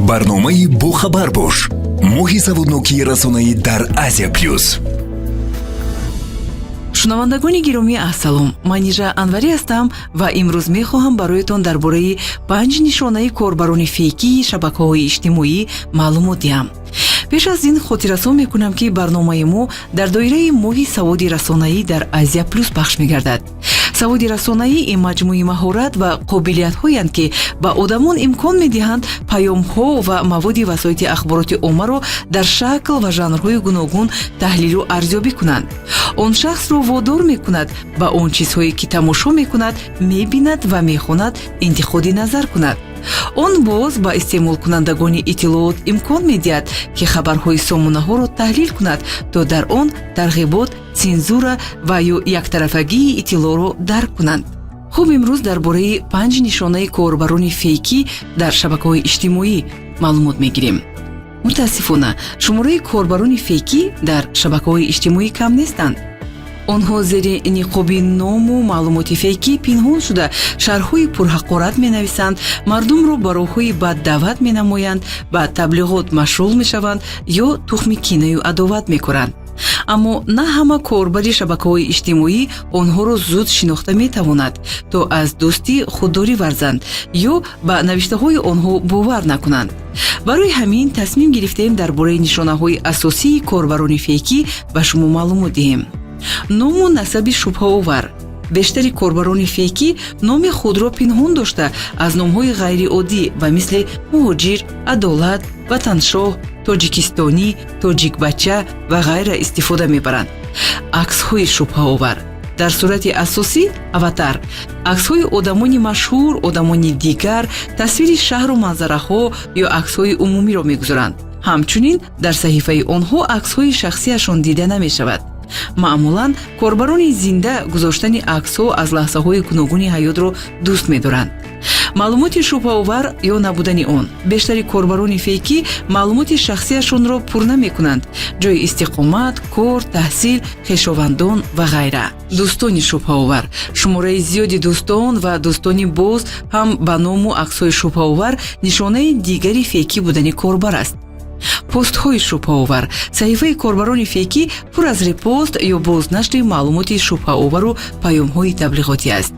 Барномаи «Бохабар бош», моҳи саводнокии расонаӣ дар «Азия Плюс». Шунавандагони гиромӣ, ассалом! Манижа Анварӣ ҳастам ва имрӯз мехоҳам бароятон дар бораи панҷ нишонаи корбарони фейкии шабакаҳои иҷтимоӣ маълумот диҳам. Пеш аз ин хотиррасон мекунам, ки барномаи мо дар доираи моҳи саводи расонаӣ дар «Азия Плюс» пахш мегардад. Саводи расонаӣ ин маҷмӯи маҳорат ва қобилиятҳоянд, ки ба одамон имкон медиҳанд паёмҳо ва маводи васоити ахбороти оммаро дар шакл ва жанрҳои гуногун таҳлилу арзёбӣ кунанд. Он шахсро водор мекунад ба он чизҳое, ки тамошо мекунад, мебинад ва мехонад, интиқоди назар кунад. Он боз ба истеъмолкунандагони иттилоот имкон медиҳад, ки хабарҳои сомонаҳоро таҳлил кунад, то дар он тарғибот, сензура ва ё яктарафагии иттилоъро дарк кунанд. Хуб, имрӯз дар бораи панҷ нишонаи корбарони фейкӣ дар шабакаҳои иҷтимоӣ маълумот мегирем. Мутаассифона, шумораи корбарони фейкӣ дар шабакаҳои иҷтимоӣ кам нестанд. Онҳо зери ниқоби ному маълумоти фейкӣ пинҳон шуда, шарҳҳои пурҳақорат менависанд, мардумро ба роҳҳои бад даъват менамоянд, ба таблиғот машғул мешаванд ё тухми кинаю адоват мекоранд. Аммо на ҳама корбари шабакаҳои иҷтимоӣ онҳоро зуд шинохта метавонад, то аз дӯстӣ худдорӣ варзанд ё ба навиштаҳои онҳо бовар накунанд. Барои ҳамин тасмим гирифтем дар бораи нишонаҳои асосии корбарони фейкӣ ба шумо маълумот диҳем. Ному насаби шубҳаовар. Бештари корбарони фейкӣ номи худро пинҳон дошта, аз номҳои ғайриоддӣ ба мисли Муҳоҷир, Адолат, Ватаншоҳ, Тоҷикистонӣ, Тоҷикбача ва ғайра истифода мебаранд. Аксҳои шубҳаовар. Дар сурати асосӣ, аватар, аксҳои одамони машҳур, одамони дигар, тасвири шаҳру манзараҳо ё аксҳои умумиро мегузоранд. Ҳамчунин дар саҳифаи онҳо аксҳои шахсиашон дида намешавад. Маъмулан корбарони зинда гузоштани аксҳо аз лаҳзаҳои гуногуни ҳаётро дӯст медоранд. Маълумоти шубҳаовар ё набудани он. Бештари корбарони фейкӣ маълумоти шахсиашонро пур намекунанд: ҷойи истиқомат, кор, таҳсил, хешовандон ва ғайра. Дӯстони шубҳаовар. Шумораи зиёди дӯстон ва дӯстони боз ҳам ба ному аксҳои шубҳаовар нишонаи дигари фейкӣ будани корбар аст. Постҳои шубҳаовар. Саҳифаи корбарони фейкӣ пур аз репост ё бознашри маълумоти шубҳаовару паёмҳои таблиғотӣ аст.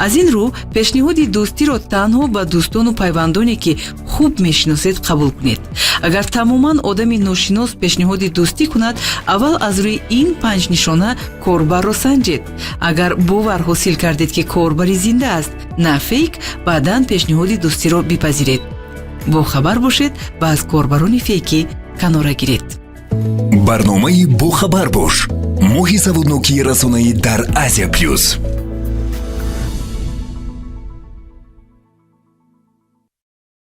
Аз ин рӯ пешниҳоди дӯстиро танҳо ба дӯстону пайвандоне, ки хуб мешиносед, қабул кунед. Агар тамоман одами ношинос пешниҳоди дӯстӣ кунад, аввал аз рӯи ин панҷ нишона корбарро санҷед. Агар бовар ҳосил кардед, ки корбари зинда аст, на фейк, баъдан пешниҳоди дӯстиро бипазиред. Бохабар бошед ва аз корбарони фейкӣ канора гиред. Барномаи «Бохабар бош», моҳи саводнокии расонаӣ дар «Азия Плюс».